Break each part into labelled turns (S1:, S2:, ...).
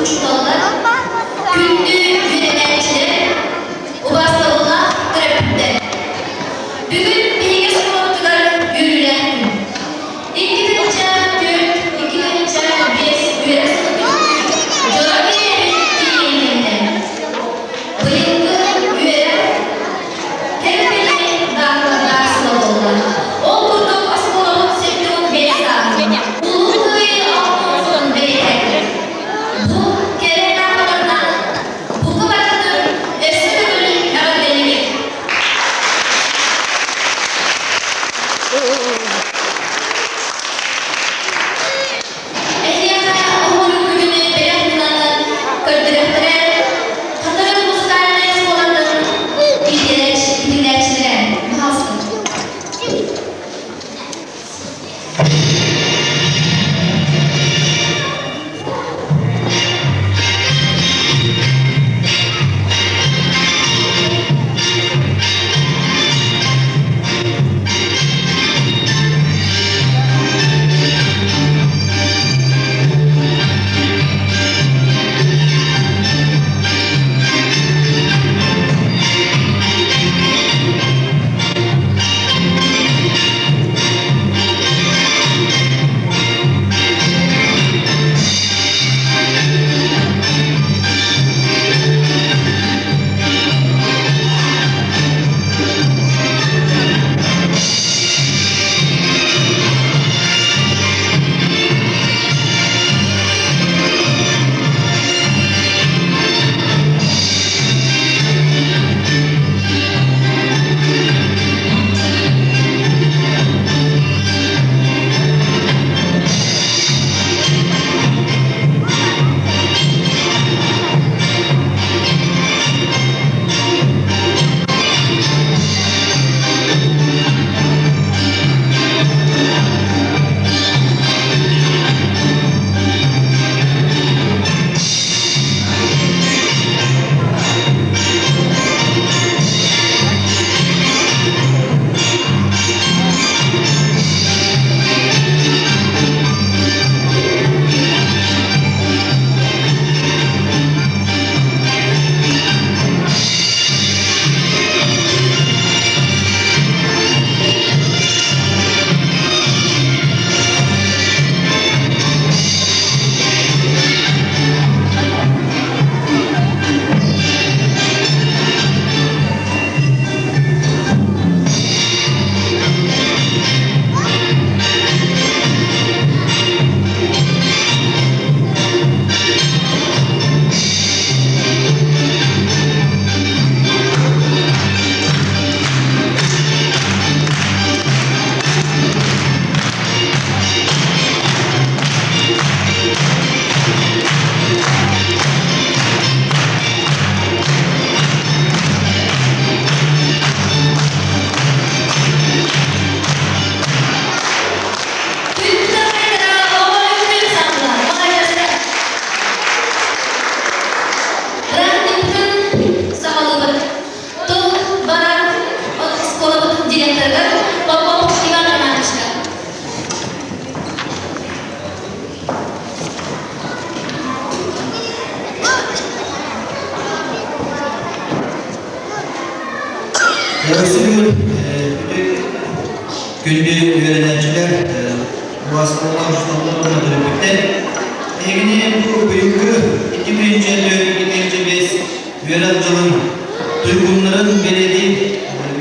S1: учууталлар, күндү үөрэнээччилэр, убаастабыллаах төрөппүттэр! Бүгүн биһиги оскуолабытыгар үөрүүлээх күн. 2004, 2005 үөрэх сылын түмүктүүр дьоро киэһэбит тиийэн кэллэ. Быйылгы үөрэх Кэлбини дааталардаах сыла буолла. Ол курдук оскуолабыт 75 сааһын, Улуу Кыайыы 60 сылын бэлиэтээтибит. Бу кэрэ дааталарынан бука барытын өссө төгүл эҕэрдэлиибит! Эһиэхэ уһурук күнүнү бэлэх гынан көрдөрүөхтэрэ Хатырык музыкальнай оскуолатын иитиллээччилэрэ Пожалуйста. Саҕалыыбыт. Тыл барар оскуолабыт директорыгар Попов Иван Романовичка.
S2: Өссө күндү үөрэнээччилэр, убаастабыллаах учууталлар уонна төрөппүттэр, эһигини бу быйылгы 2004-2005 үөрэх дьылын туйгуннарын бэлиэтиир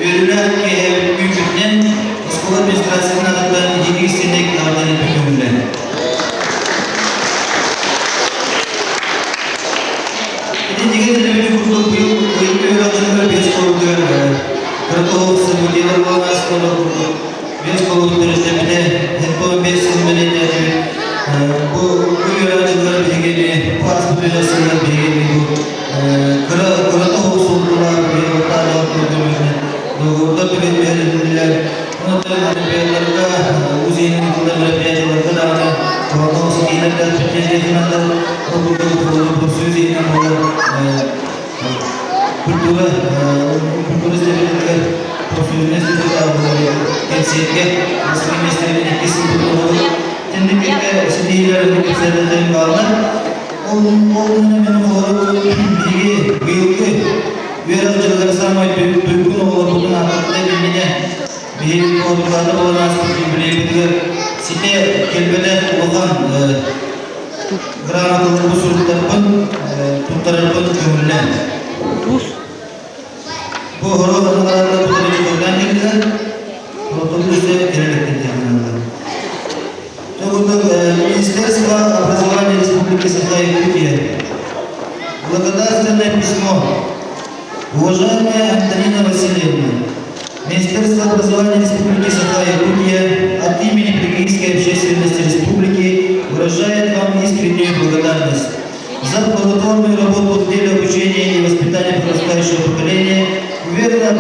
S2: үөрүүлээх киэһэ күүппүтүнэн оскуола администрациятын аатыттан итиитик истиҥник эҕэрдэлэрбин көҥүллээн. Итиннигэ төлөбүрү курдук быйыл быйылгы үөрэх дьылыгар биэс холобурдугар кыратоһук событиелар буолан ааспыттар курдук биэс холобур төрүттэммитэ 75 сыл бэлиэтээтибит. Бу үөрэх дьылыгар биһиги бу ааспыт үөрэх сылыгар биһиги бу кыра кыратоһук суолталаах биһиги ортаалаах көрдөрүүнэн договордар түгэн түһэриллилэр. Онон олимпиадаларга, УЗИ-нин тыллар мероприятиеларга даҕаны туһалаах ситиилэр предприятиелар ол курдук профсоюз иһинэн буолар культура культура степенигэр профсоюзная степень кэнсиэргэ бастакы миэстэни иккис сылбыт буолбут. Тинникке ситиилэр кэпсээтэллэрин бааллар. Ол ол мен холобур биһиги быйылгы үөрэх дьылыгар саамай туйгун оҕолорбутун ааттарбыта иннинэ биһиги холобурдаата буолан ааспыт юбилейбытыгар ситэ кэлбэтэх улахан грамоталарбын суруктарбын туттарарбын көҥүллээн. Бу оһоро аналарга бутаричкалаан кэллилэр. Протокол үсэ кэлэлэктэр. Министерство образования Республики Саха-Якутия. Благодарственное письмо. Уважаемая Антонина Васильевна, Министерство образования Республики Саха-Якутия от имени педагогической общественности республики выражает вам искреннюю благодарность за плодотворную работу в деле обучения и воспитания подрастающего поколения. Уверена,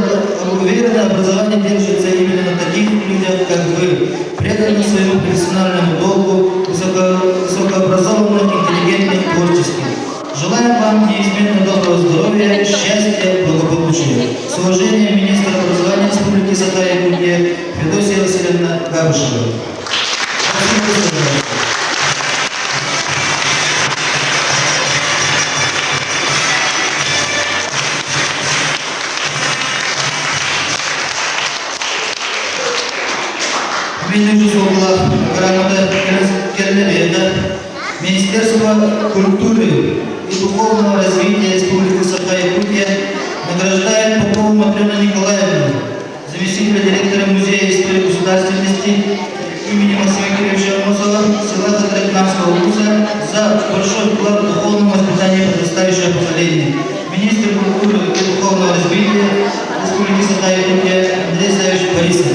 S2: уверена, образование держится именно на таких людях, как вы, преданных своему профессиональному долгу, высокообразованных, интеллигентных, творческих. Желаем вам неизменно доброго здоровья, счастья, благополучия. С уважением, министр образования Республики Саха-Якутия Федосия Васильевна Габышева. Спасибо. Мен суолталаах грамота кэллэ. Министерство культуры и духовного развития Республики Саха-Якутия награждает Попову Матрёну Николаевну, заместителя директора Музея истории государственности имени Максима Кирилловича Амосова, села Хатырык Намского улуса за большой вклад в духовном воспитании подрастающего поколения. Министр культуры и духовного развития Республики Саха-Якутия Андрей Савич Борисов.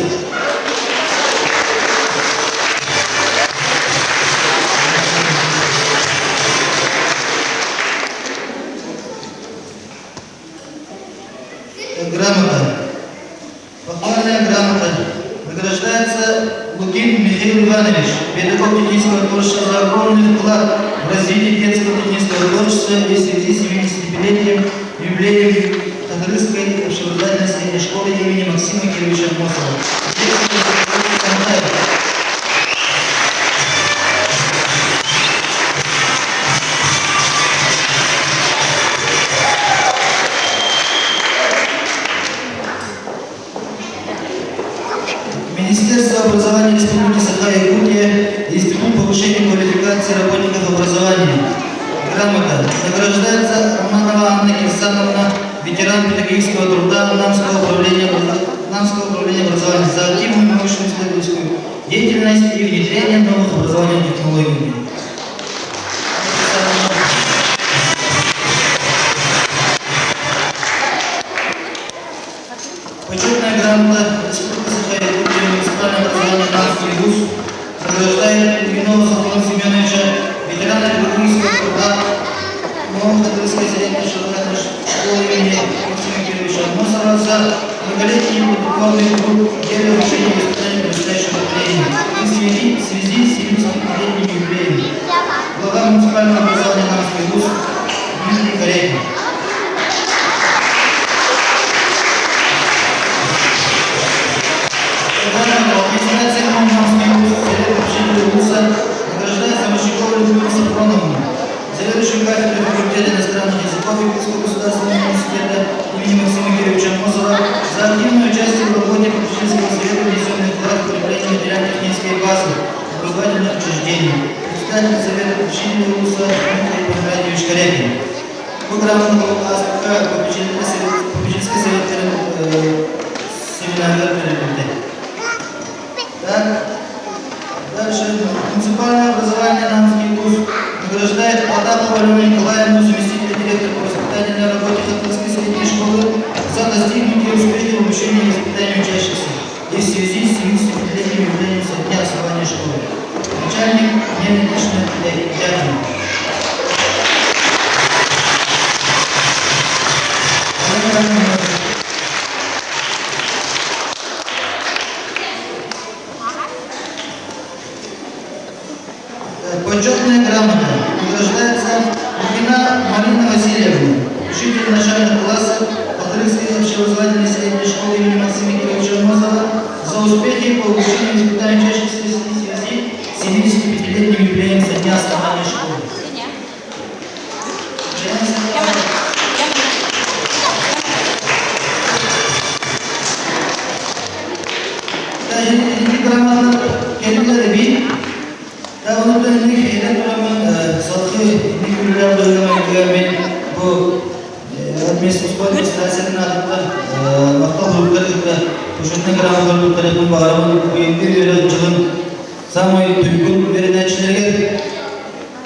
S2: Грамота. Похвальная грамота. Награждается Лукин Михаил Иванович, педагог технического творчества, за огромный вклад в развитие детского технического творчества и в связи с 75-летним юбилеем Хатырыкской общеобразовательной средней школы имени Максима Кировича Амосова. Министерство образования Республики Саха-Якутия, Институт повышения квалификации работников образования. Грамота. Награждается Романова Анна Кирсановна, ветеран педагогического труда Намского управления образования за активную научно-исследовательскую деятельность и внедрение новых образовательных технологий. Почетная грамота Республики Саха-Якутия, муниципальное образование Намский улус награждает Лугинова Софрона Семеновича, ветерана педагогического труда Новохатырыкской средней школы имени Максима Кировича Амосова за многолетний плодотворный труд в деле обучения и воспитания подрастающего поколения в связи с 75-летним юбилеем. Глава муниципального образования Намский улус Дмитрий Корякин. Администрация Намский улус, Совет попечителей улуса награждается Мощакова Людмила Сафроновна, заведующую кафедрой факультета иностранных языков Якутского государственного университета имени Максима Кировича Амосова за активное участие в работе попечительского совета, внесенный вклад в укрепление материально-технической базы образовательных учреждений. Председатель Совета попечителей улуса Дмитрий Кондратьевич Корякин. Бу грамота АСПК попечительский совет семинарга бэриллибитэ. Так, дальше. Муниципальное образование Намский улус награждает Потапова Алену Николаевну, заместителя директора по воспитательной работе Хатырыкской средней школы, за достигнутые успехи в обучении и воспитании учащихся и в связи с 75-летним юбилеем со дня основания школы. Начальник Нина Ильинична Дякина. Алена Ивановна. Почетная грамота. Награждается Лукина Марина Васильевна, учитель начальных классов Хатырыкской общеобразовательной средней школы имени Максима Кировича Амосова за успехи по обучению и воспитанию учащихся в связи с 75-летним юбилеем со дня основания школы. Онтон инник этэн тураммын салгыы инник үлэлээх быһыыга мен бу администрациятын аатыттан махтал суруктары кытта почетный грамоталар туттарыахпын баҕарабын. Быйылгы үөрэх дьылын самай туйгун үөрэнээччилэригэр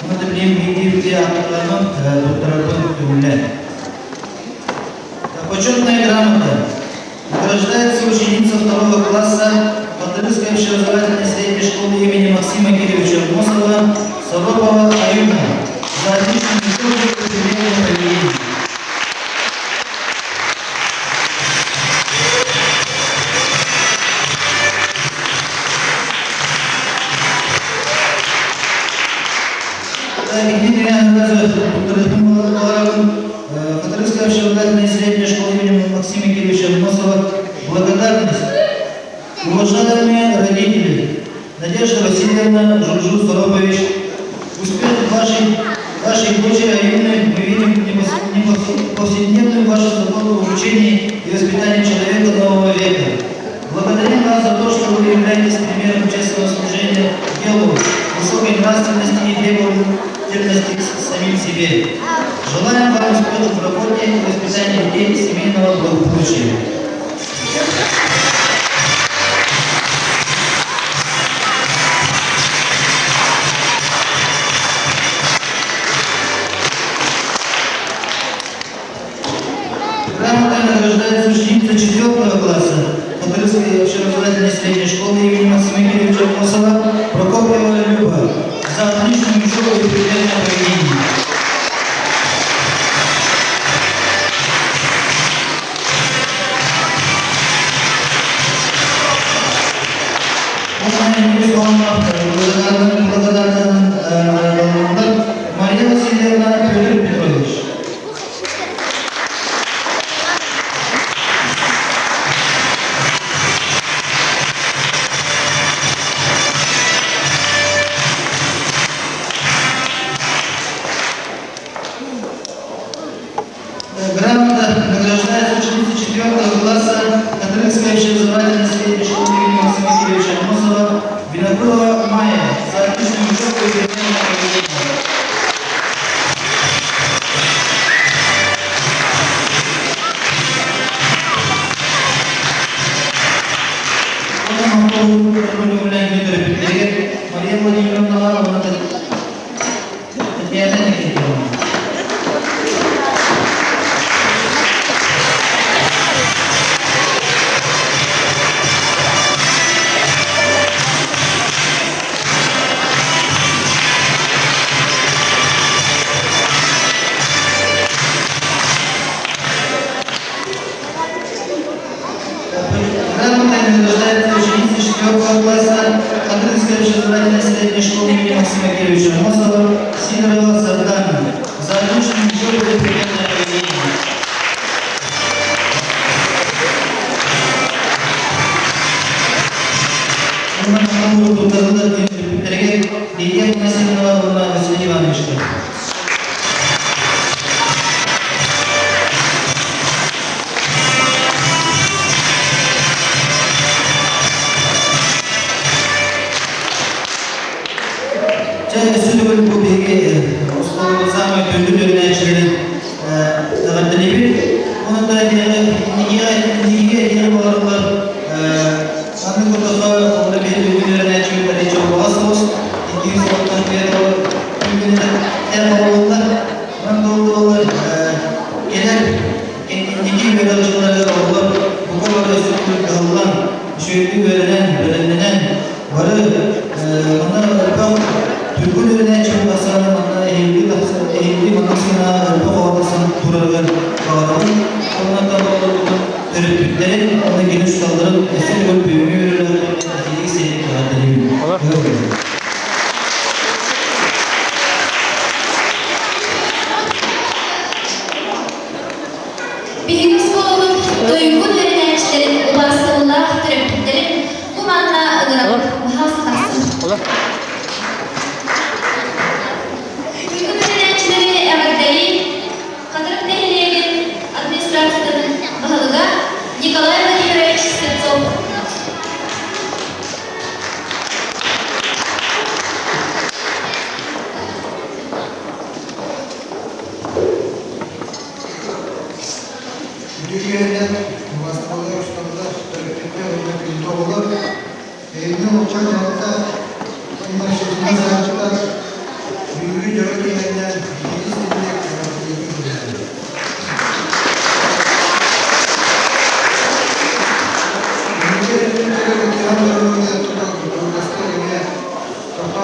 S2: уонна билигин биирдии ааттарынан туттарарбын көҥүллээн. Почетная грамота награждается ученица второго класса Хатырыкской общеобразовательной средней школы имени Максима Кирилловича Амосова Соропова Аюна за отличную учебу и примерное поведение. Хатырыкская общеобразовательная средняя школа имени Максима Кирилловича Амосова. Благодарность. Уважаемые родители, Надежда Васильевна, Журжу Соропович, успех вашей дочери Аюны мы видим повседневную вашу заботу в обучении и воспитании человека нового века. Благодарим вас за то, что вы являетесь примером честного служения делу, высокой нравственности и требовательности к самим себе. Желаем вам успехов в работе и воспитании детей семейного благополучия. Грамотой награждается ученица 4 класса Хатырыкской общеобразовательной средней школы имени Максима Кирилловича Амосова Прокопьева Люба за отличную учебу и примерное поведение. Благодарна Мария Васильевна, Петр Петрович. Грамота награждается ученица 4 класса Хатырыкской общеобразовательной средней школы имени Максима Кирилловича Амосова Винокурова Майя за отличную учебу и примерное поведение. Мария Владимировна Татьяна Никитовна. Грамотой награждается ученица 4 класса Хатырыкской общеобразовательной средней школы имени Максима Кирилловича Амосова Сидорова Сардана за отличную учебу и примерное поведение. Лидия Васильевна, Василий Иванович. Чэ, сүрүгүн бу биһиги оскуолабыт саамай күндү үөрэнээччилэрин эҕэрдэлиибит. Онон да инникигэ этиэҕи баҕарыллар маннык курдукка онно биһиги бүгүн үөрэнээччибит арыйча убаҕас соҕус иккис оттон күнүнэн оҕололлар. Онон буоллар кэлэр инники үөрэх дьылларыгар оҕолор бука бары өссө кыһаллан, үчүгэйдик үөрэнэн, бэлэмнэнэн бары манна элбэх туйгун үөрэнээччи тахсан манна эһиилги эһиилги маннык сыана элбэх оҕо тахсан турарыгар баҕарабын. Оннуттан оҕолорбутун төрөппүттэрин уонна кини учууталларын өссө төгүл бүгүҥҥү үөрүүлээх эһиилги сиэрин эҕэрдэлиибин.
S1: Биһиги оскуолабыт туйгун үөрэнээччилэрин убаастабыллаах төрөппүттэрин бу манна ыҥырабыт. Баһаалыста тахсыҥ. Туйгун үөрэнээччилэри эҕэрдэлии Хатырык нэһилиэгин администрациятын баһылыга Николай Владимирович Слепцов.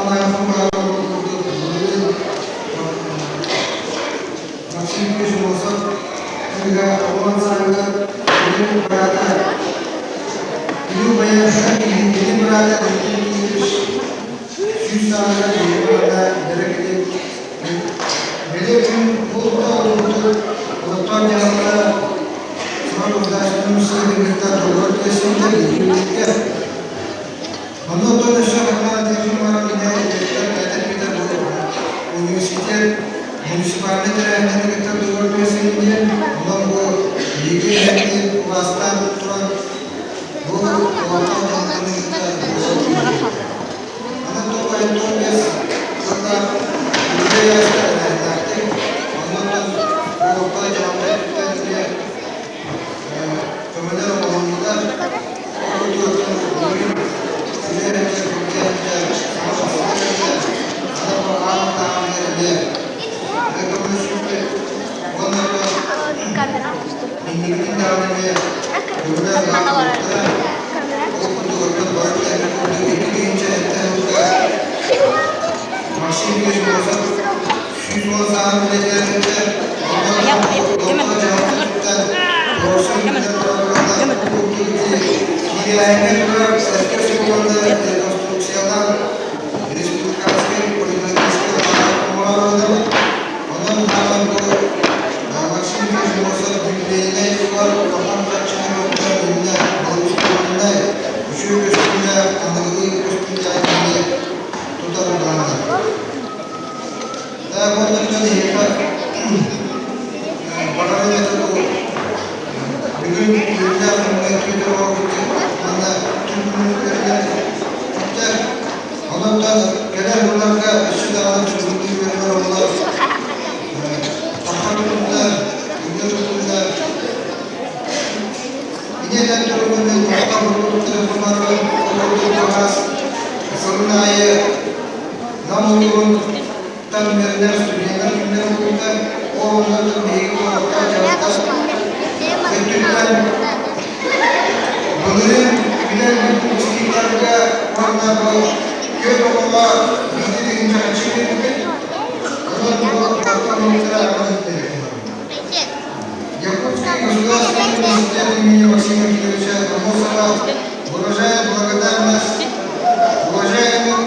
S3: Максим Юрьевич Аммосов кыыһа 10 сааһыгар кини быраата Любая кини быраата Дмитрий Юрьевич 100 сааһыгар биһиги манна бэрэ бэлиэ күн бу олохтоох олохтоох дьаһалта Саха государственный университетын кытта договор түһэрсибитэ биһиги Онно оттон өссө ханна университет муниципальнай тэрээһиннэри кытта договор түһэрсибит диэн, онон бу биһиги кылаастаан туран бу олохтоох дьаһалтаны кытта Аны 95 сыллаах юбилей ааста тэрээһиннээхтик, оннуттан олохтоох дьаһалта өттүттэн эмиэ көмөлөр оҥоһуллулар. Ол курдук бүгүн силэр саҥа оскуола кэллэ, аны бу аан таһымыгар эмиэ көмөлөсүүбүт уонна инникитин даҕаны эмиэ көмөлөр баар буолуохтара. Ол курдук оттон бары билэрбит курдук 2007 сылга Максим Юрьевич Аммосов 110 сааһын бэлиэтээбиттэр. Онно дьаһалтатыттан туруорсан киирээҥҥэ турар эргэ оскуоланы реконструкциялаан республиканскай политехническай оҥорон Онон хаалан бу Максим Юрьевич Аммосов юбилейнай сылыгар улахан харчыны көрдөөн иннэ благоустроеннай, үчүгэй көстүүлээх, аныгылыы көстүүлээх дьиэни тутар былааннар. Так, оннуттан эһиэхэ баҕарар этэ бу бүгүн үөрүүлээх күҥҥэ түөтэр манна түмүктэринэн түптэр. Онон кэлэр сылларга өссө даҕаны чугуннуу үөрэнэр оҕолор саха тутунна, үлэ тутунна. Инэтэн туруммун махтал телефоннарын олордуу сылын аайы Нам улууһуттан үөрэнэр студеннар күннэрэ буолбута. Ол оннуттан биһиги олохтоох дьаһалта өттүттэн былырыын билэр выпускниктарга уонна бу түөрт оҕоҕо 1 тыһыынча харчы биэрбиппит. Онон бу орто омуктара аҕыс Якутский государственный университет имени Максима Кировича Аммосова выражает благодарность уважаемым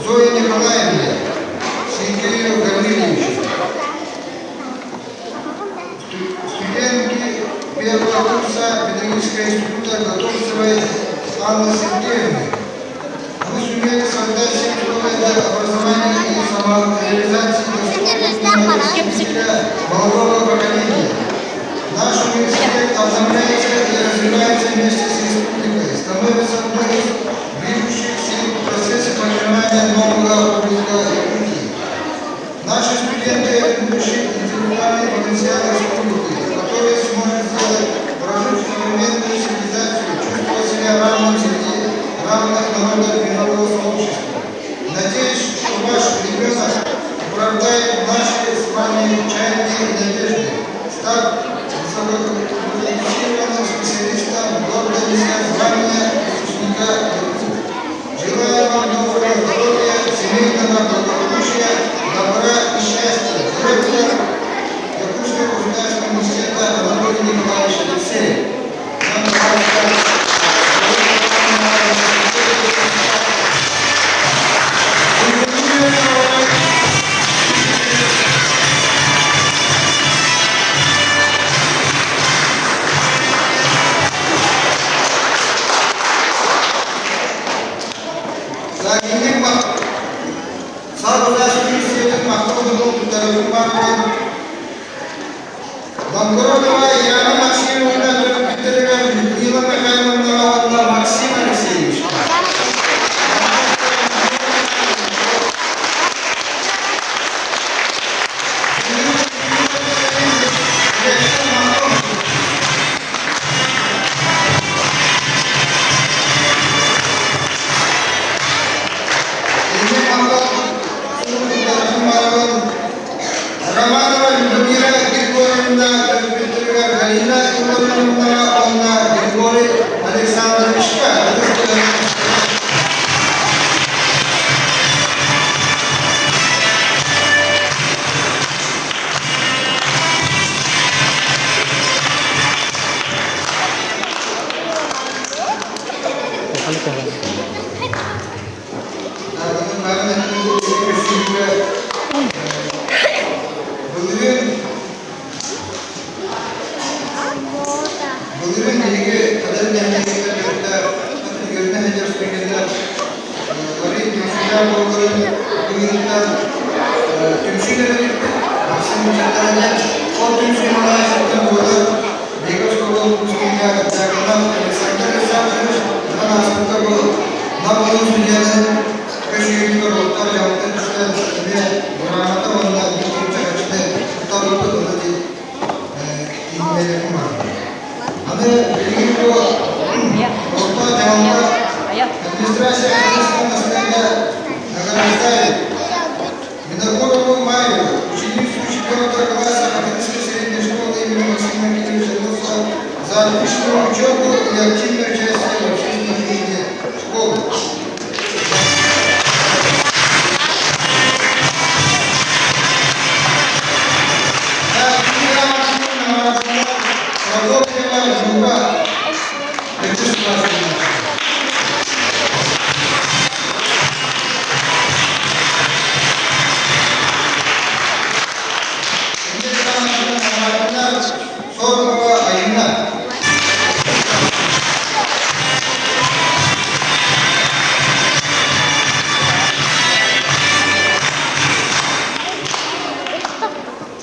S3: Зое Николаевне, Сергею Гавриловичу, студентке первого курса педагогического института Готовцевой Анны Сергеевны. Вы сумели создать все условия для образования и самореализации достойного молодого поколения. Наш университет обновляется и развивается вместе с республикой, становится одной из движущих сил в процессе формирования нового облика Якутии. Наши студенты – это будущий интеллектуальный потенциал республики, который сможет сделать прорыв в современную цивилизацию, чувствуя себя равным среди равных народов мирового сообщества. Надеюсь, что ваш ребенок оправдает наши с вами чаяния и надежды, став высококвалифицированным специалистом, гордо неся звание выпускника ЯГУ. Желаю вам доброго здоровья, семейного благополучия, добра и счастья. Директор Якутского государственного университета Анатолий Николаевич Алексеев. Нам, пожалуйста, Загинник Саха государственный университетын махтал суругун туттарыытын баарынан Новгородова Яна Максимовна төрөппүттэригэр Людмила Михайловна уонна Максим Алексеевич. Романова Людмила Григорьевна төрөппүттэригэр Галина Ивановна уонна Григорий Александровичка. күүстээх буоларын быһыытынан түмсүү тэрийбиппит. Максим ыччаттара Ол түмсүү малаайсыттан буолар биһиги оскуола выпускнига Дьяконов Александр Александрович онон ааспыкка бу Нам улуус студенын көсүүтүгэр олохтоох дьаһалтан түстэн эмиэ грамота уонна биир чахчыны туттарбыппыт ону ди иһиннэриэххэ Аны билигин бу олохтоох дьаһалта администрация Хатырык награждает Винокурову Майю, ученицу 4 класса Хатырыкской средней школы имени Максима Кирилловича Носова за отличную учебу и активное участие в общественной жизни школы. Прокопьева Люба, Төрдүс класс. Сорокова Айына.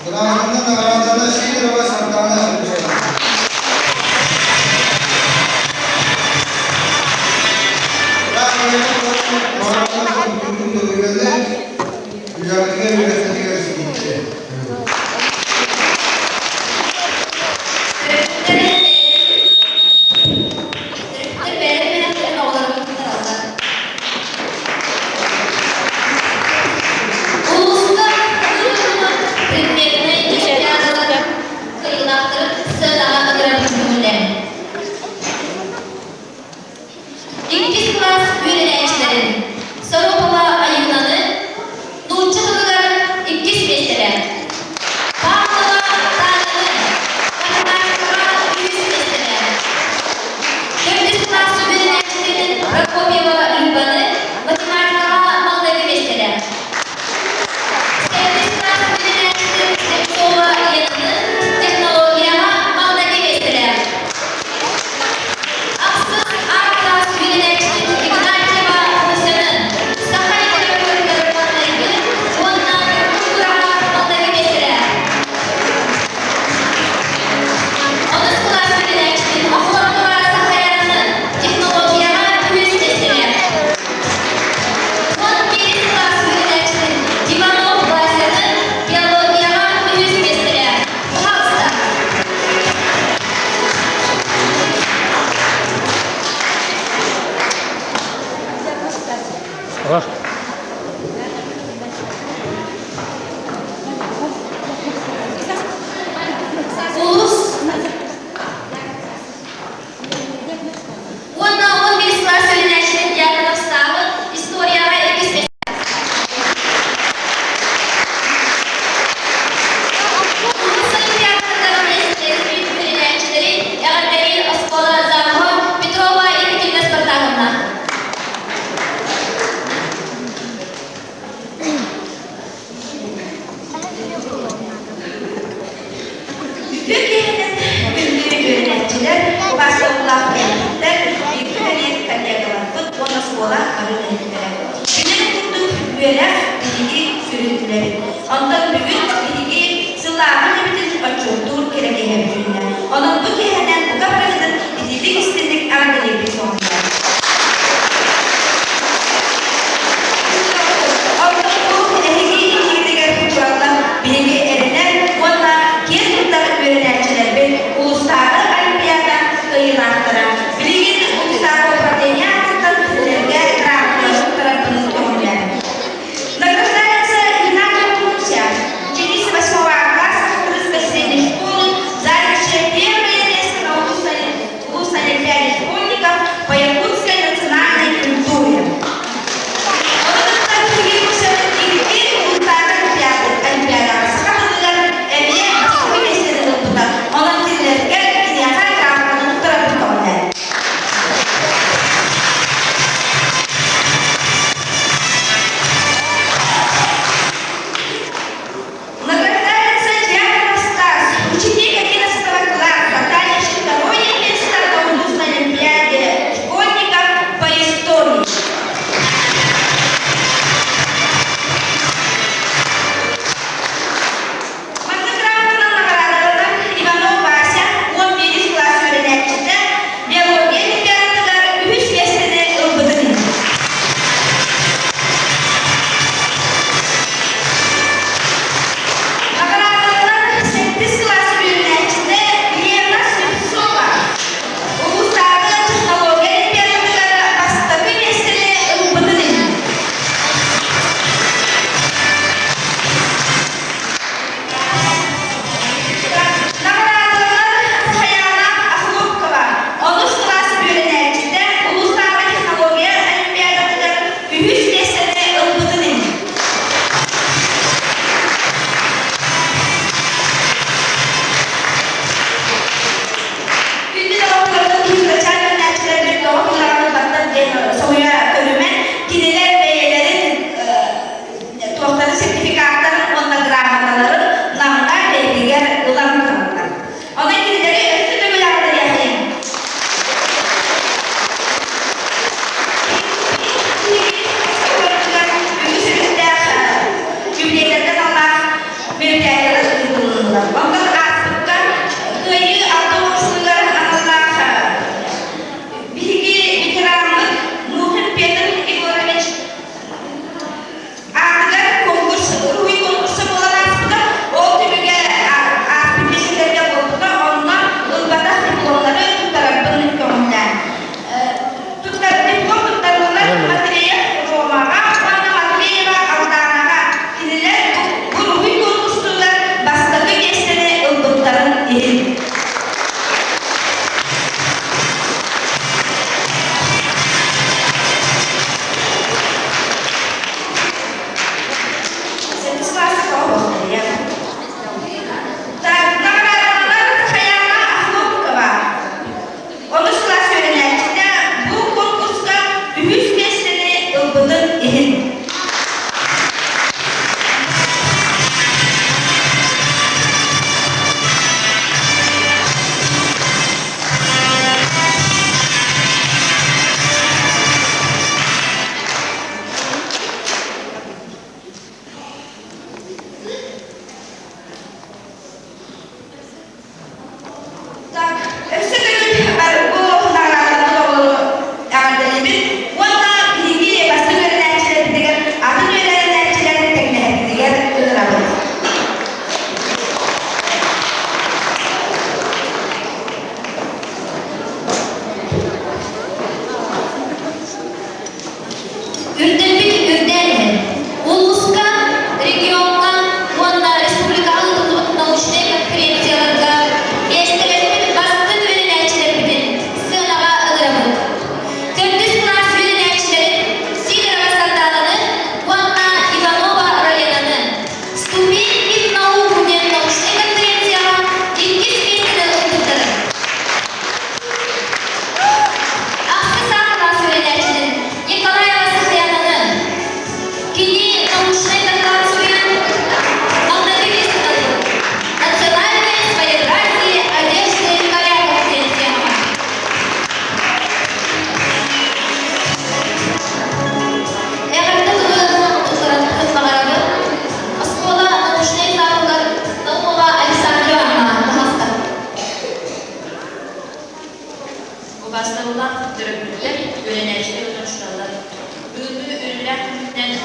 S3: Грамотно награждена Сидорова Сардана.
S1: Төрөппүттэр бэйэлэрин үөрэхтэрин оҕолорун туттараллар. Улууска предметнэй олимпиадалар кыайыылаахтарын сыанаҕа ыҥыран көҥүллээн. Иккис кылаас үөрэнээччилэрин Соропова Айыынаны нуучча тылыгар иккис миэстэлээх, Павлова Таняны математикаҕа үһүс миэстэлээх, төрдүс кылаас үөрэнээччилэрин Прокопьева Любаны математикаҕа маҥнайгы миэстэлээх, Сэттис кылаас үөрэнээччитин Слепцова Ленаны технологияҕа маҥнайгы миэстэлээх, Ахсыс А кылаас үөрэнээччитин Игнатьева Мусяны саха литературатыгар маҥнайгы уонна культураҕа маҥнайгы миэстэлээх. Онус кылаас үөрэнээччитин Охлопкова Сахаянаны технологияҕа үһүс миэстэлээх. 11 кылаас үөрэнээччитин Иванов Васяны биологияҕа үһүс миэстэлээх. Пожалуйста. Улус уонна 11 кылаас үөрэнээччитин Дьяконов Славы историяҕа иккис Улуус олимпиадаларын үөрэнээччилэри эҕэрдэлиир оскуола завуһа Петрова Екатерина Спартаковна.
S4: Үтүө киэһэнэн күндү үөрэнээччилэр, убаастабыллаах төрөппүттэр, бииргэ үлэлиир коллегаларбыт уонна оскуола бары үлэһиттэрэ. Билэр курдук үөрэх биһиги сүрүн үлэбит. Онтон бүгүн биһиги сыллааҕы үлэбитин отчуоттуур кэрэ киэһэбит үүннэ. Онон бу киэһэнэн бука барыгытын итиитик-истинник эҕэрдэлиирбит соһуйда. Онтон бу эһиги иннигитигэр тураллар биһиги эрэнэр уонна киэн туттар үөрэнээччилэрбит улуустааҕы олимпиада кыайыылаахтара. Билигин улуустааҕы управление аатыттан кинилэргэ грамоталары туттарарбын көҥүллээтим. Награждается Игнатьев Муся.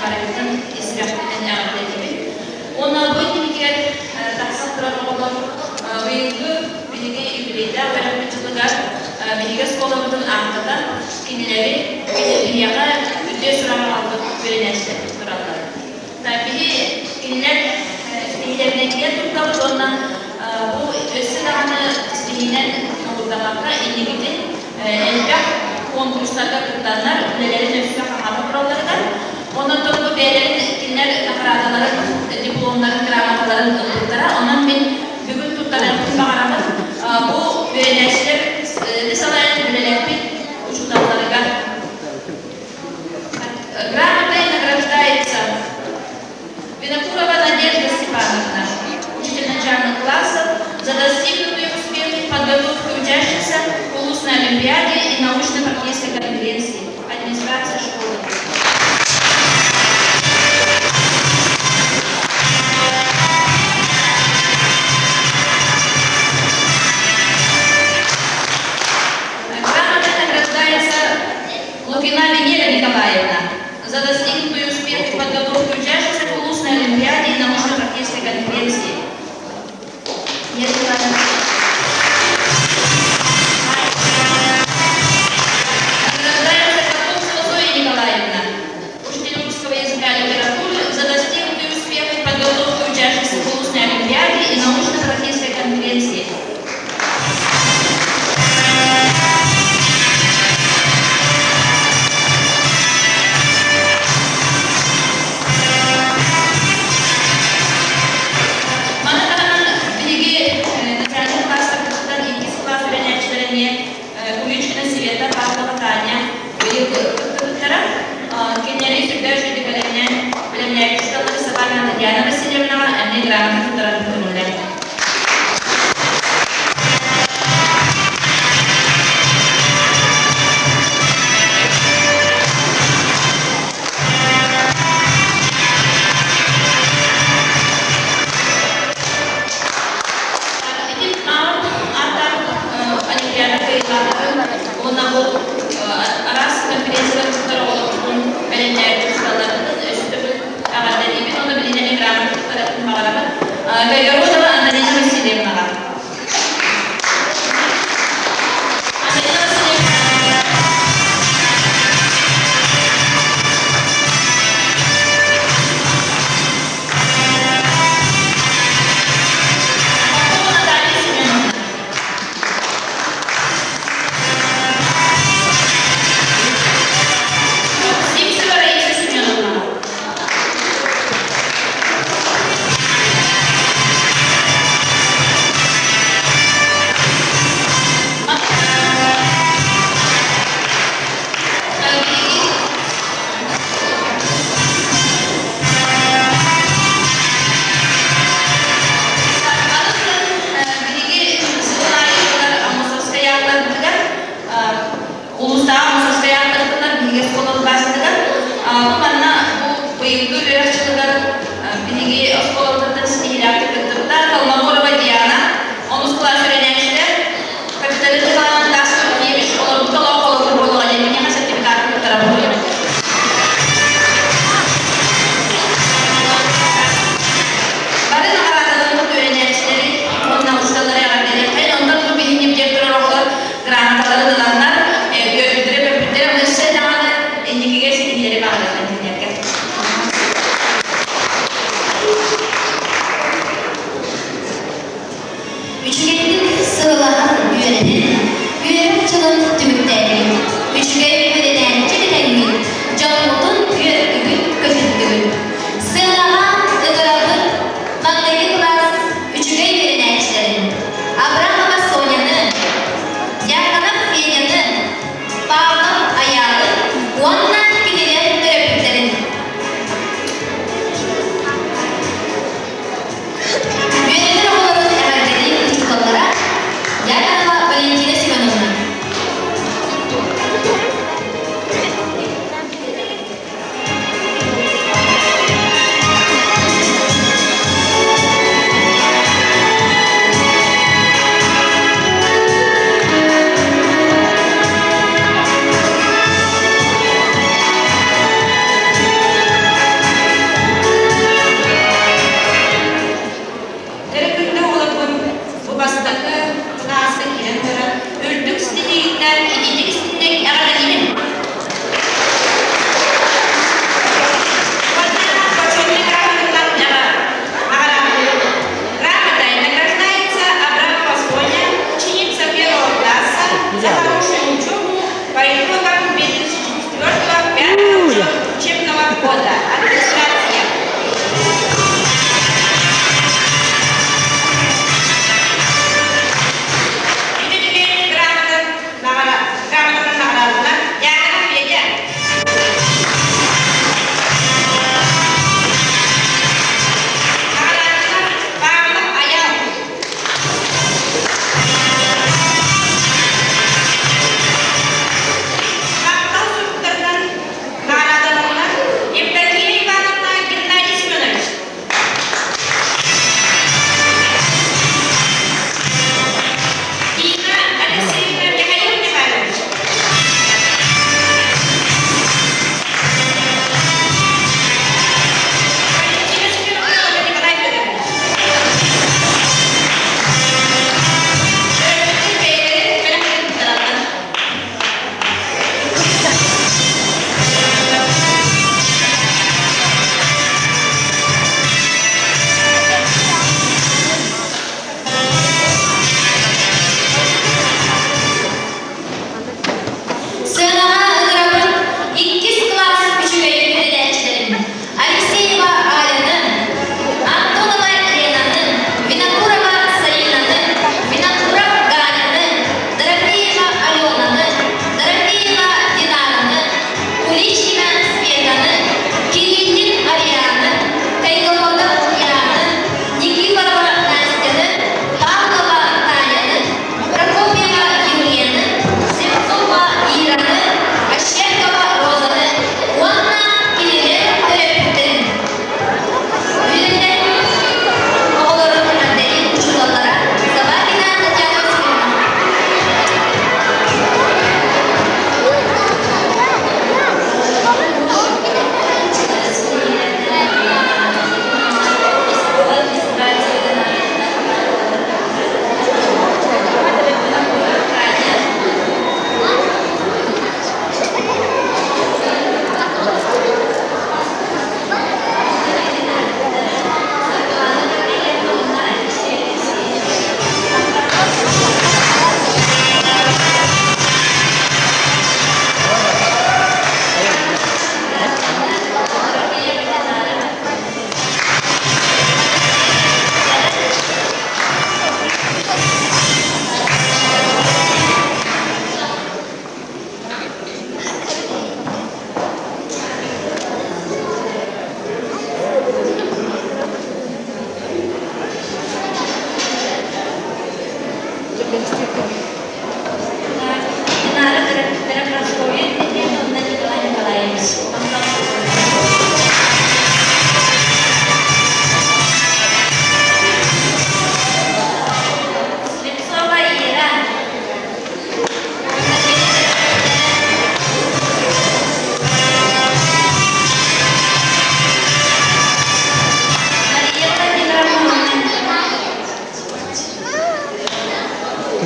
S1: барыгытын ис сүрэхпитинэн эҕэрдэлиибин. Уонна бу иннигэр тахсан турар оҕолор быйылгы биһиги юбилейдаах үөрэхпит дьылыгар биһиги оскуолабытын ааттатан, кинилэри биһиэхэ үтүө сураҕы аҕалбыт үөрэнээччилэрбит тураллар. Биһи кинилэр ситиһиилэринэн киэн туттабыт уонна бу өссө даҕаны ситиһиинэн муҥурдаммакка инникитин элбэх куонкурустарга кыттаннар үлэлэрин өссө хаҥата туралларыгар, онон бу бэйэлэрин кинилэр наҕараадаларын, дипломнарын, грамоталарын ылбыттара. Онон мин бүгүн туттарыахпын баҕарабын. Бу үөрэнээччилэр салайан үлэлэппит учууталларыгар Грамотой награждается Винокурова Надежда Степановна, учитель начальных классов, за достигнутые успехи в подготовке учащихся к устной олимпиаде и научно-практической конференции. Администрация школы. Грамотой награждается Лукина Венера Николаевна за достигнутые успехи в подготовке учащихся к устной олимпиаде и научно-практической конференции. Награждается Котовцева Зоя Николаевна, учитель русского языка и литературы, за достигнутые успехи в подготовке учащихся к устной олимпиаде и научно-практической конференции. Маны таһынан биһиги начальник класстарбытыттан иккис кылаас үөрэнээччилэрэ эмиэ Куличкина Света, Павлова Таня быйыл кыттыбыттара. Кинилэри сүрдээх үчүгэйдик бэлэмнээн бэлэмнээбит учууталлары Сабанина Татьяна Васильевнаҕа эмиэ грамота туттаран көҥүллэр. Ити ааттаах олимпиада кыайыылаахтарын уонна бу араас конференциялар кыттар оҕолорбутун бэлэмнээбит учууталларбытын өссө төгүл эҕэрдэлиибин уонна билинэри грамота туттарыахпын баҕарабын. Кайгородова Антонина Васильевнаҕа. Антонина Васильевна Попова Наталья Семеновна. Сивцева Раиса Семеновна. Биһиги сылын аайы Аммосовскай ааттарбытыгар улуустааҕы Аммосовскай ааттарбытыгар биһиги оскуолабыт Бу манна бу быйылгы үөрэх дьылыгар биһиги оскуолабытыттан ситиһиилээхтик кыттыбыта Колмогорова Диана, онус кылаас үөрэнээччитэ, капитализм салаанын Тас Туркевич олорбут олох холобур буолуоҕа диэн киниэхэ сертификаты туттарабыт. Бары наҕараадаламмыт үөрэнээччилэри уонна учууталлары эҕэрдэлиэххэ. Онтон бу биһиги диэн турар оҕолор грамоталарын ыланнар, үөрбүттэрэ көппүттэрэ, өссө даҕаны инникигэ ситиһиилэри баҕарыахха кинилэргэ.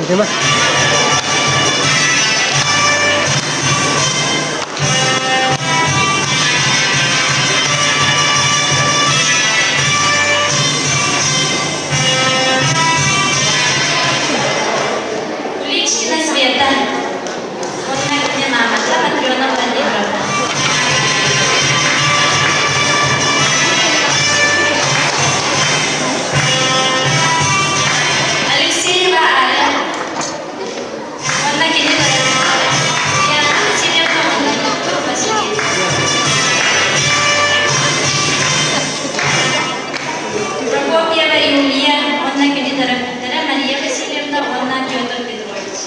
S5: Ыытыма.
S1: Уличкина Света. Уонна кини маамата Матрена Владимировна. Алексеева Аля. Уонна кини Яна Васильевна уонна Петр Васильевич. Прокопьева Юлия уонна кини төрөппүттэрэ Мария Васильевна уонна Петр Петрович.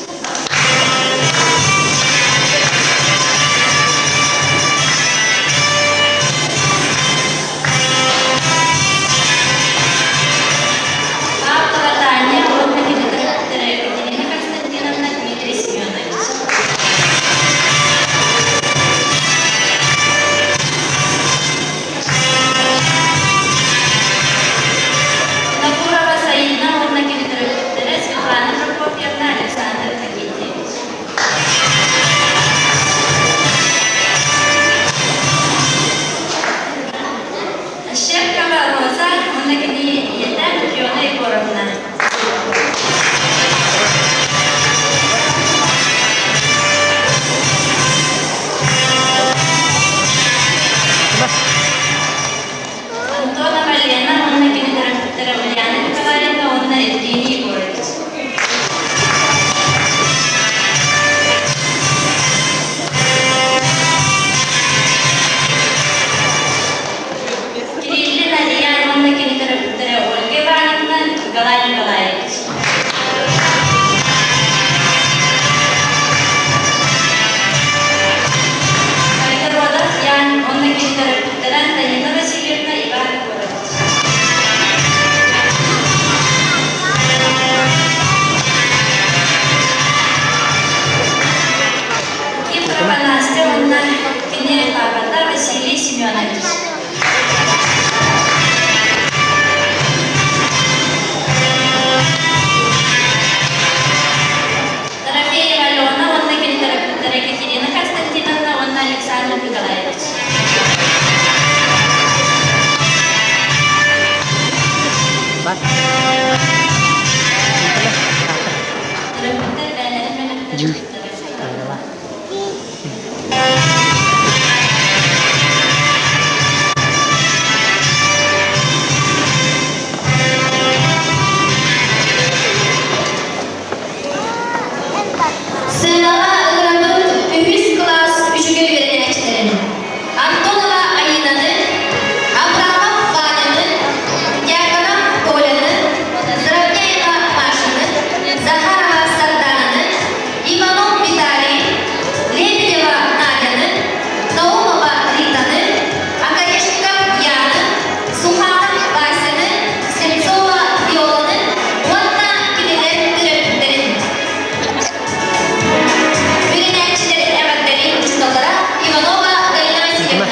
S1: Павлова Таня уонна кини төрөппүттэрэ Екатерина Константиновна, Дмитрий Семенович. Винокурова Саина уонна кини төрөппүттэрэ Светлана Прокопьевна, Александр Иннокентьевич. Щепкова Роза уонна кини ийэтэ Матрена Егоровна. Антонова Лена уонна кини төрөппүттэрэ Ульяна Николаевна уонна Евгений Егорович. Кириллин Алиян уонна кини төрөппүттэрэ Ольга Ивановна, Николай Николаевич. Айдародов Ян уонна кини төрөппүттэрэ Антонина Васильевна, Иван Егорович. Кифрова Настя уонна кини папата Василий Семенович. Дорофеева Алена уонна кини төрөппүттэрэ Екатерина Константиновна уонна Александр Николаевич.
S5: Бар.
S1: Төрөппүттэр бэйэлэрин бөлөхтөрүн
S5: Дьүл.
S1: туттарар.
S4: Сыанаҕа ыҥырабыт үһүс кылаас үчүгэй үөрэнээччилэрин Антонова Айыынаны, Абрамов Ваняны, Дьяконов Коляны, Заровняева Машаны, Захарова Сардананы, Иванов Виталий, Лебедева Надяны, Наумова Ританы, Оконешников Яны, Суханов Васяны, Слепцова Виоланы уонна кинилэр төрөппүттэрин. Үөрэнээччилэрин эҕэрдэлии учууталлара Иванова Галина
S5: Ыытыма.
S4: Васильевна.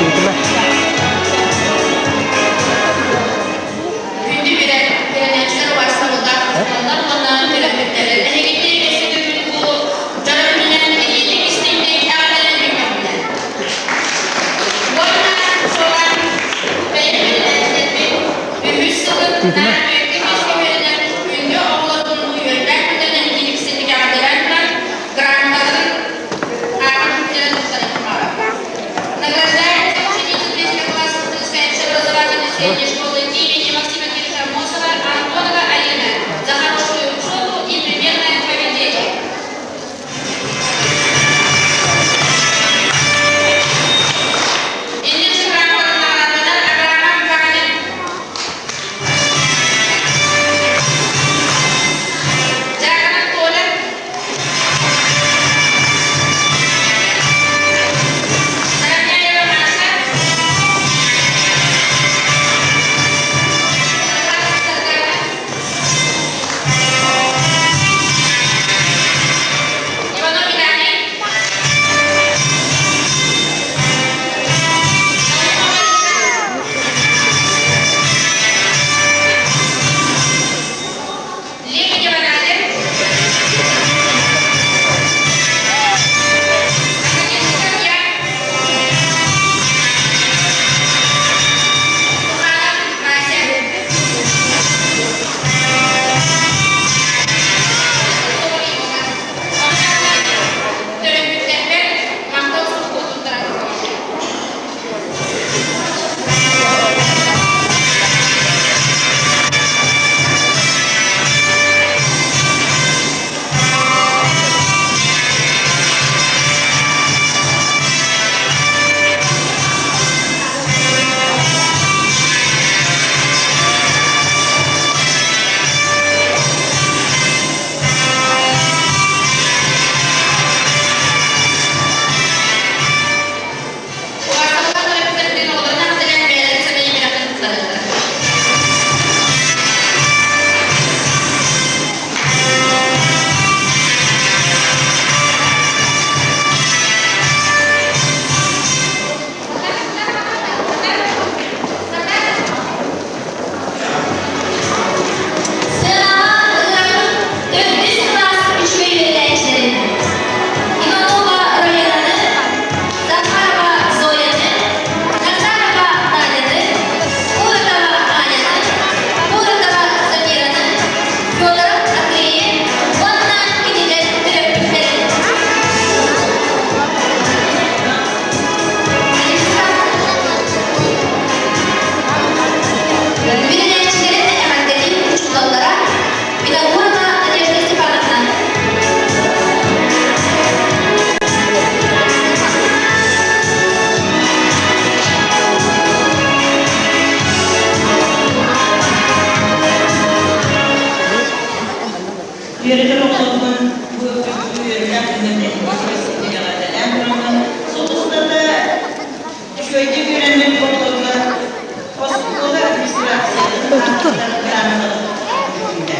S5: Ыытыма.
S1: Күндү үөрэнээччилэр убаастабыллаах учууталлар уонна төрөппүттэр. Эһигини өссө төгүл бу дьоро күнүнэн итиитик истиҥник эҕэрдэлэнэн көмөлөр. Уонна чуолаан бэйэм үөрэнээччилэрбин үһүс сылын
S5: Ыытыма.
S1: наар бүөккэ миэскэ үөрэнэр күндү оҕолорбун үөрдээх күннэринэн итиитик истиҥник эҕэрдэлээн туран грамоталарын ааҕан күннэрин туттарыахпын баҕарабын. Награждается ученица третьего класса Тульской общеобразовательной средней школы имени Максима Кирича Амосова Антонова Алина за хорошую учебу и примерное поведение. Инники грамоталарын Абрамов Ваня.
S6: Үөрэммит оҕолорго оскуола администрациятын аатыттан грамоталар туттарыллыбыта.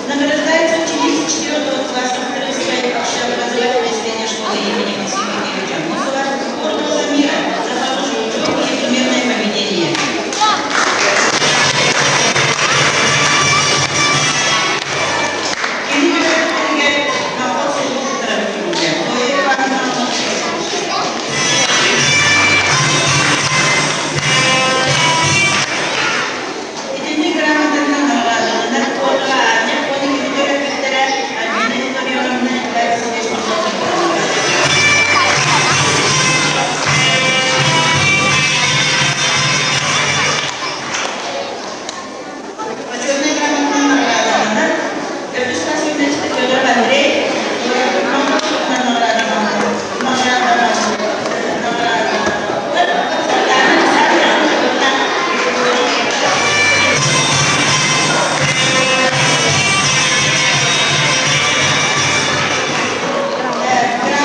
S6: Награждается ученица 4 класса Крымской общеобразовательной средней школы имени Максима Кирилловича Амосова Кордова Замира за хорошую учебу и примерное поведение. Кини төрөппүттэригэр махтал суругу туттарар күнүгэр Зоя Ивановна. Итинник грамотанан наҕараадаланар Ольга Аня уонна кини төрөппүттэрэ Альбина Илларионовна, Николай Васильевич Михайлович буолаллар. Почетнай грамотанан наҕараадаланар төрдүс класс үөрэнээччитэ Федоров Андрей наҕараадаланар Сардаана Александровна.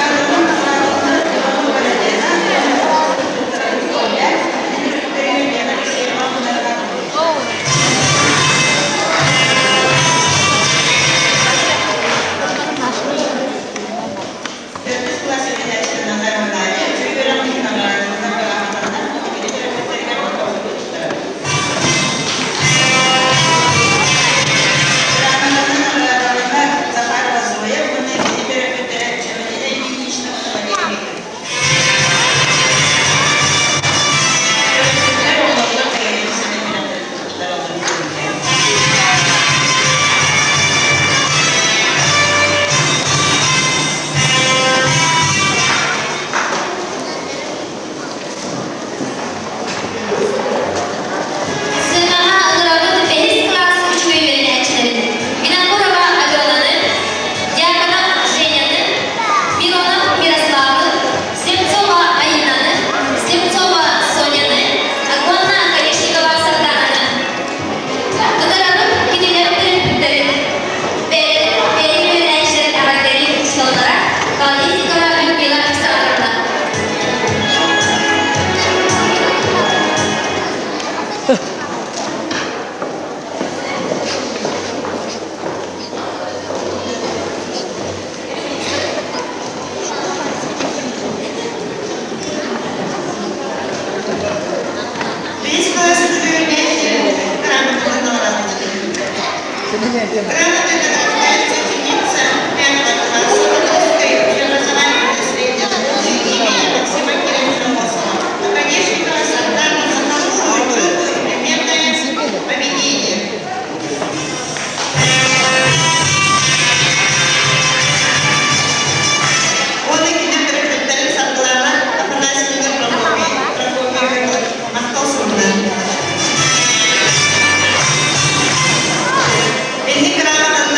S6: Грамотанан наҕараадаланар Иванова Валентина Оля, Елена Алексеева. Төрдүс класс үөрэнээччитэ Назарова Надя үчүгэй үөрэҕин иһин наҕараадаланар грамотанан кини төрөппүттэригэр махтал туттарар. Грамотанан наҕараадаланар Захарова Зоя уонна кини төрөппүттэрэ Чэмэлинэ Ильинична уонна Валерий Викторович. Төрөппүттэр оҕолоругар педагогическай үөрэхтэрин туттаралларын көрүллэр.
S1: Сыанаҕа ыҥырабыт бэһис кылаас үчүгэй үөрэнээччилэрин Винокурова Аленаны, Дьяконов Женяны, Миронов Мирославы, Слепцова Айинаны, Слепцова Соняны уонна Оконешникова Сардананы. Ыҥырабыт кинилэр төрөппүттэрин, бэйэлэрин үөрэнээччилэрин эҕэрдэлиир учууталлара Колесникова Людмила Александровна.
S6: Бэһис кылаас үөрэнээччилэрин грамотанан наҕараадаланар. Грамотой награждается ученица пятого класса Русской общеобразовательной средней школы имени Максима Кирилловича Амосова Оконешникова Сардана за хорошую учебу и примерное поведение. Уонна кини төрөппүттэрин Саргылаана Афанасьевна Прокопьевна махтал суругунан. Инник грамотанан.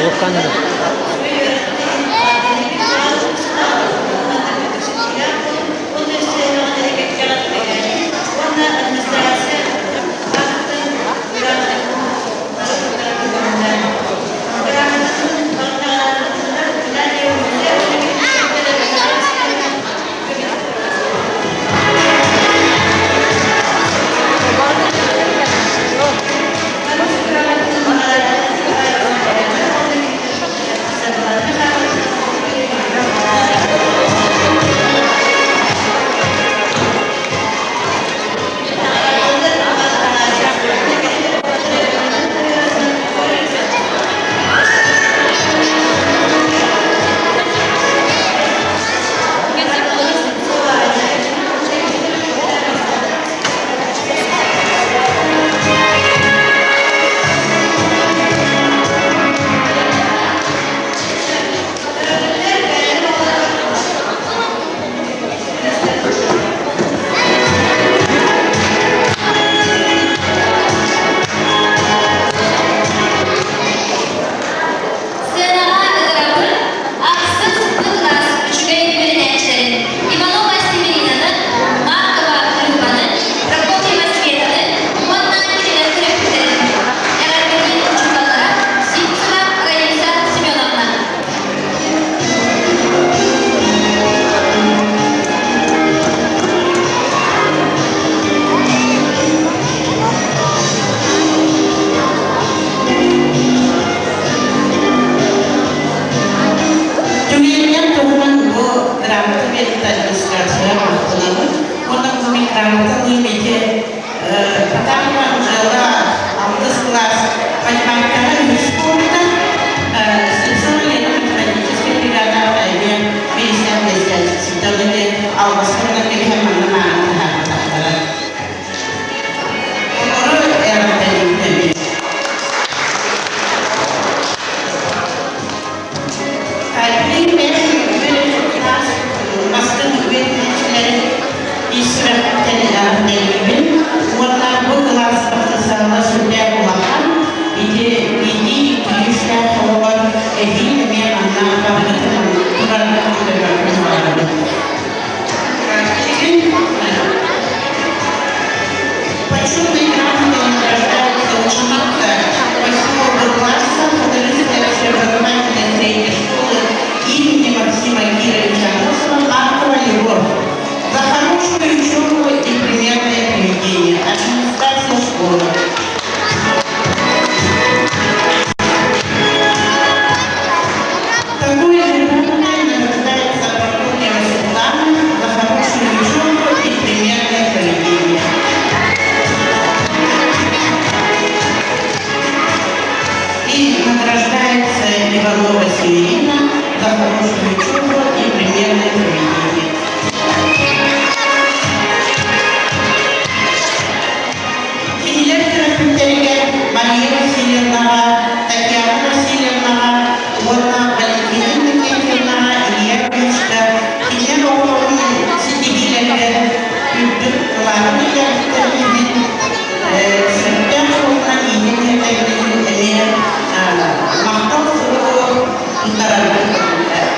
S5: Олукканды.
S1: Сыанаҕа ыҥырабын ахсыс кылаас үчүгэй үөрэнээччилэрин Иванова Северинаны, Маркова Любаны, Прокопьева Светаны уонна кинилэр төрөппүттэрин, эҕэрдэлиир учууталлара Сивцева Раиса Семеновна.
S6: Түгэнинэн туһунан бу грамота биэрбит администрация махтанабын. Уонна бу мин грамота ити Потапова Анжела алтыс кылаас математикаҕа үһүс буолбута. Сипсова Лена математическай бригадаҕа эмиэ биирсээн блестящий албаска гынан кэбиһэн манна мааны таһаарбатахтара. Олору эҕэрдэлиибин. Бастыҥ үөрэнээччилэрин ис сүрэхпиттэн эҕэрдэлиибин уонна бу кылаас потенциала сүрдээх улахан. Ити иитии күүстээх оҕолор эһиил эмиэ манна барыгытын тураргытын көрөргүн баҕарабын. Почетной грамотой награждается ученица 8 класса Хадырынской общеобразовательной средней школы имени Максима Кировича Амосова Маркова Любовь за хорошую учебу и примерное поведение. Администрация школы. Такой же грамотой награждается Прокопьева Светлана за хорошую учебу и примерное поведение. И награждается Иванова Северина за хорошую учебу и примерное поведение. Кинилэр төрөппүттэригэр Мария Васильевнаҕа, Татьяна Васильевнаҕа уонна Валентина Иннокентьевнаҕа Илья Ильичка кинилэр оҕолорун ситиһиилэригэр үрдүк кылаатын киллэрбиттэрин иһин сөптөөх суолунан иитэн иһэллэрин иһин эмиэ махтал суругу туттарарга көрүллэр.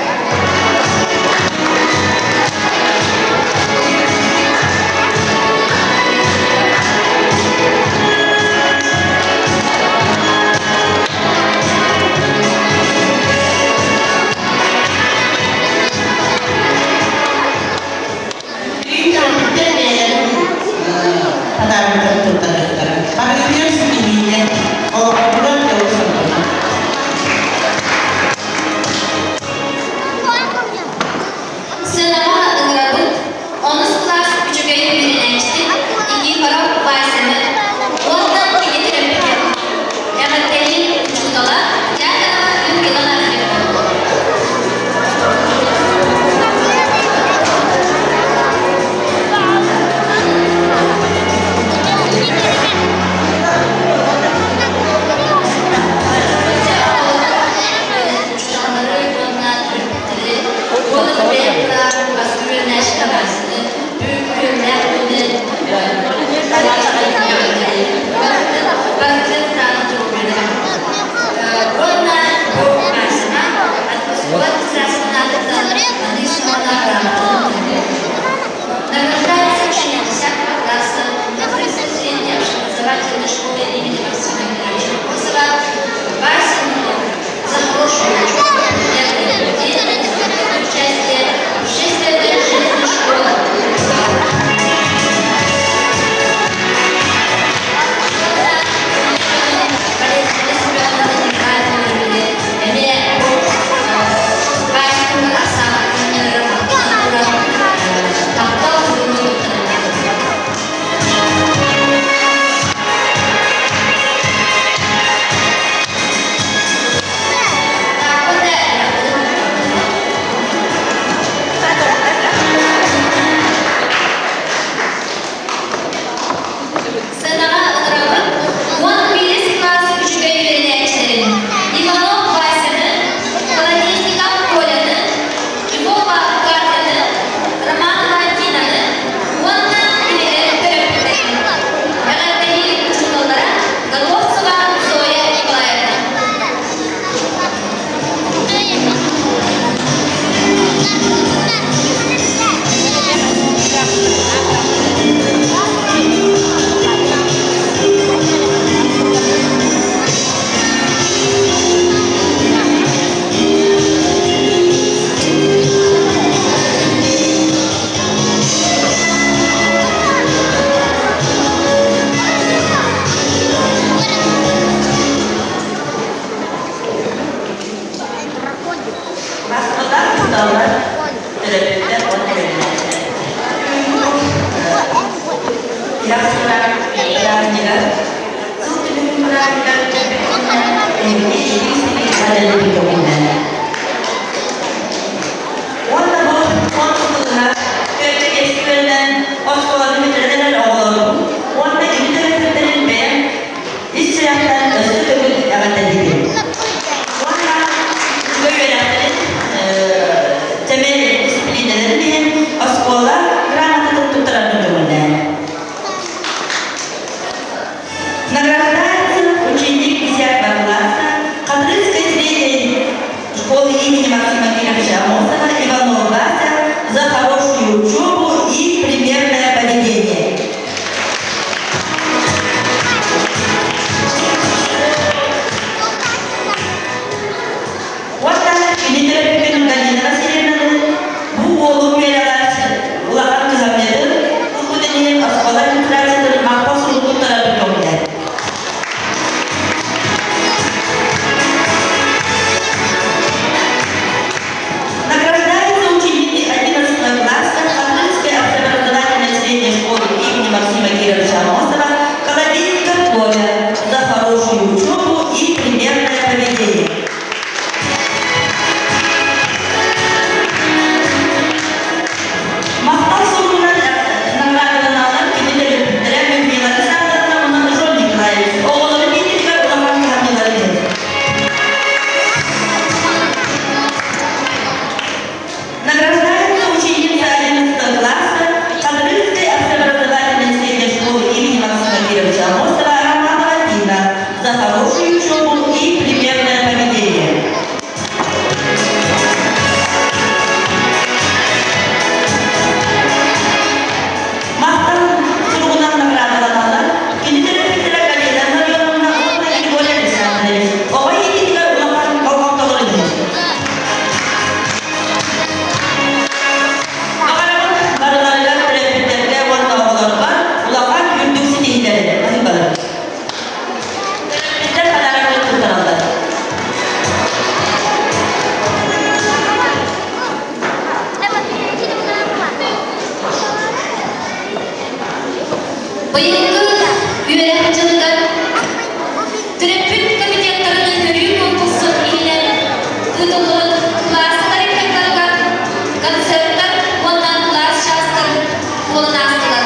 S7: эҕэрдэлиибин көҥүллээн. Уонна бу конкурсуна төрдө кэскилэринэн оскуоланы бүтэрэн эрэр оҕолорбун уонна кини төрөппүттэрин бэйэм ис сүрэхтэн өссө төгүл эҕэрдэлиибин. Уонна үчүгэй үөрэхтэрин сэмэй дисциплинэлэрин иһин оскуола грамотатын туттарарбын көҥүллээн. Награждается ученик 10 класса Хатырыкской средней школы имени Максима Кировича Амосова Иванова Вася за хорошую учебу и примерное поведение. Уонна кини төрөппүтүн Галина Васильевнаны бу уолум үөрэҕэр улахан кыһамньытын ылбытын иһин оскуола администрациятын махтал сурук туттарарын көҕүлээн. Награждается ученики 11 класса Хатырыкской общеобразовательной средней школы имени Максима Кировича Амосова Колодейска Коля за хорошую учебу и примерное поведение. Махтал суругунан наҕараадаланаллар кини төрөппүттэрэ Людмила Александровна уонна Жон Николаевич оҕолорун биитигэр улахан кыһамньылары иһин. Награждается ученица 11 класса Хатырыкской общеобразовательной средней школы имени Максима Кировича Амосова Романова Дина за хорошую учебу и примерное поведение. Махтал суругунан наҕараадаланаллар. Кини төрөппүттэрэ Галина Илларионовна уонна Григорий Александрович оҕо иитиитигэр улахан болҕомтолорун иһин. Баҕарабын барыларыгар төрөппүттэргэ уонна оҕолорго улахан үрдүк ситиһиилэри баһыыбалар. Төрөппүттэр подарок туттараллар.
S8: Быйылгы үөрэх дьылыгар төрөппүт комитеттарын көрүү конкурсун иһинэн ыытыллыбыт кылаастар иккардаларыгар концерттар уонна кылаас чаастар буолан аастылар.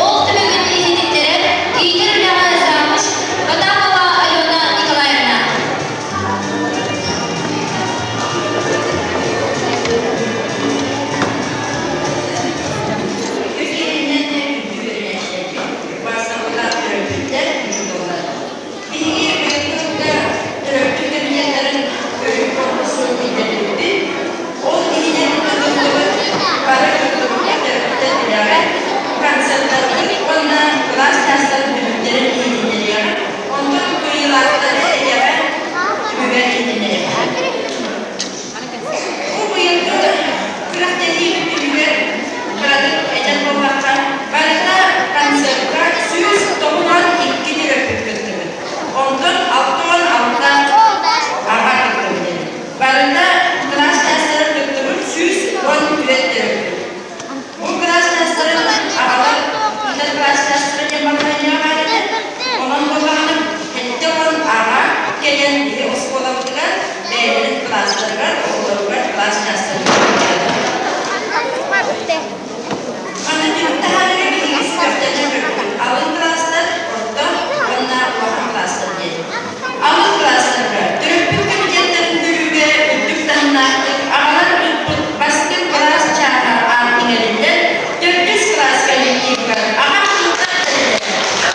S8: Ол түмүгүн иһитиннэрэр иитэр үлэҕэ завуч Потапова Алена Николаевна.
S1: Үс киһиннэн үрдүк үөрэнээччилэрбит, убаастабыллаах төрөппүттэр, учууталлар. Биһиги быйылгы төрөппүт кабинеттарын көрүү конкурсун биллэрдибит. Ол иһинэн ыытыллыбыт бары кыттыбыт төрөппүттэр үлэҕэ концертарбыт уонна кылаас чаастарын түмүктэрин иһитиннэриэҕэ. Онтон кыайыылаахтары эйэҕэ түмүгэр иһитиннэриэхпит. Бу быйылгы күрэхтэһиибит түмүгэр кыратык этэр буоллахха, барыта концертка 192 төрөппүт кыттыбыт. Онтон 66 аҕа кыттыбыт эбит. Барыта кылаас чаастарын кыттыбыт 114 төрөппүт. Бу кылаас чаастарын аҕалар ыытар кылаас чаастара диэн балаһыанньаҕа баар этэ. Онон буоллаҕына, 70 аҕа кэлэн биһи оскуолабытыгар бэйэлэрин кылаастарыгар, оҕолоругар кылаас чаастарыгар Аны түмүк таһаарыыга биһиги сүһүөхтэринэн көрбүппүт. Алын кылаастар, орто уонна улахан кылаастар диэн. Алын кылаастарга төрөппүт комитеттарын көрүүгэ үрдүк таһымнаахтык аҕалар ыыппыт бастыҥ кылаас чааһа аат иҥэриллэн, төрдүс кылаас коллективыгар аҕа баһылыктар тэриллэллэр.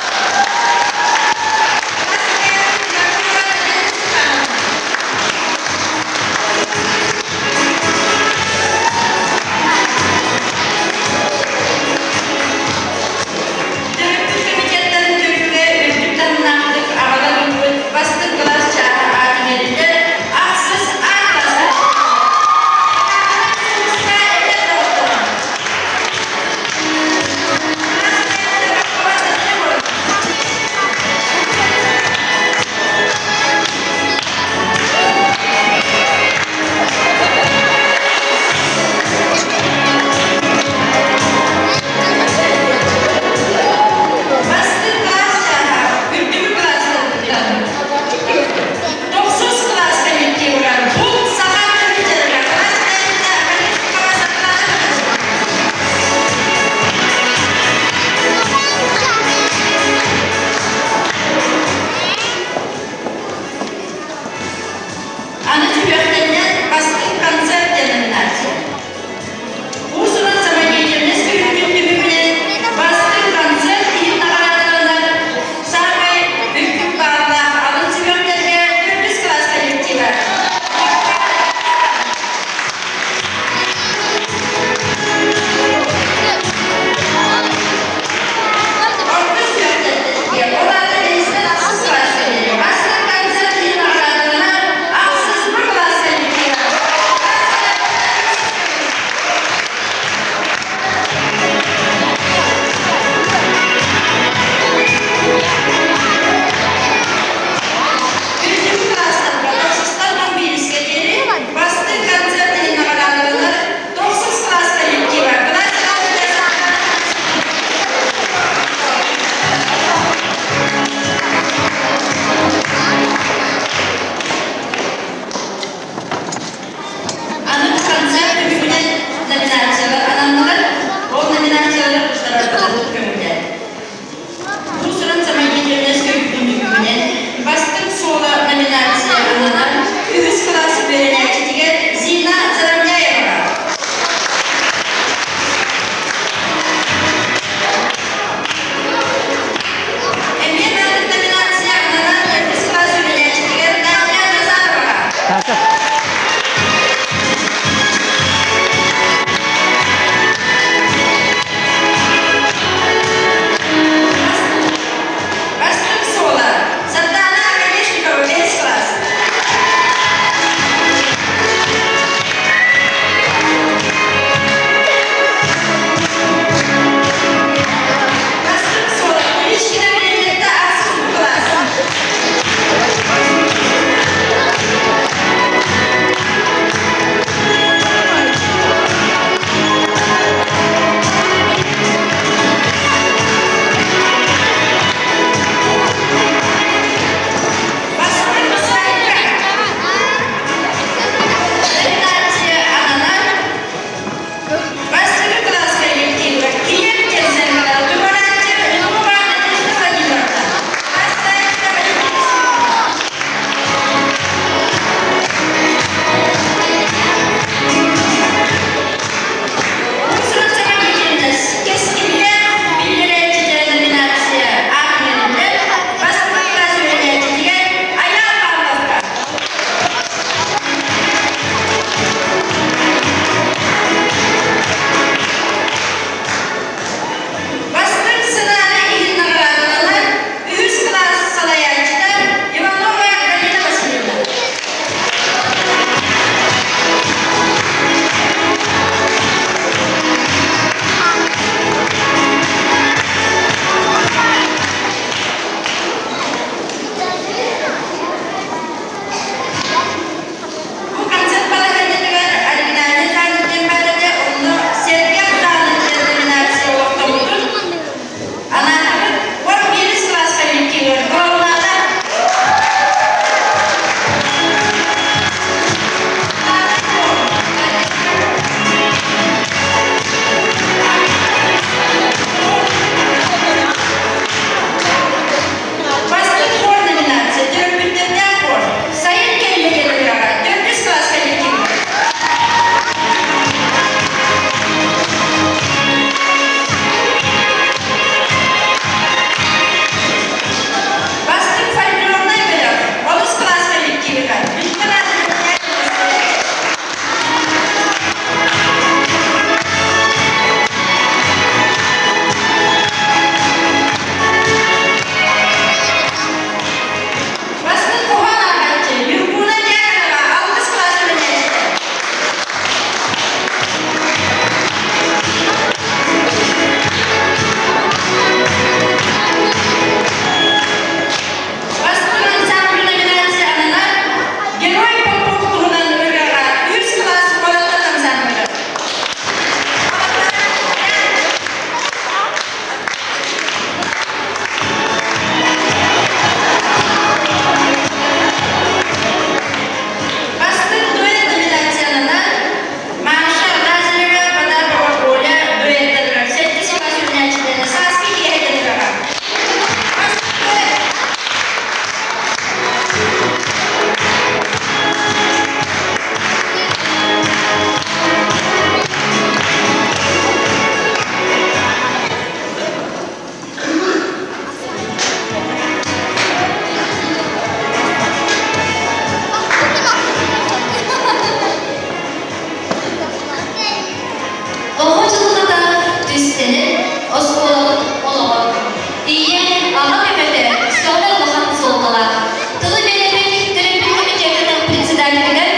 S8: председателигэр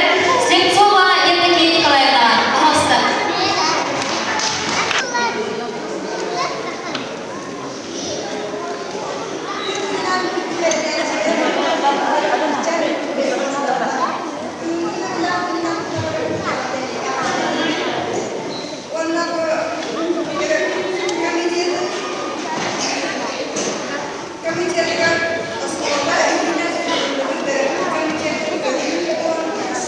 S8: Слепцова Евдокия Николаевна, пожалуйста.
S9: Комитетыгар оскуола иһинэн төрөппүт комитетын көрүү.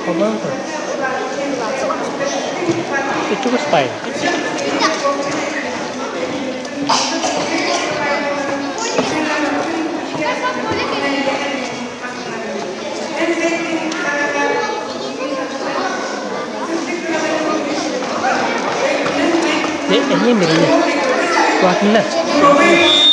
S5: Холбоон Чугас баай. Эмиэ миринэ. Куатынна.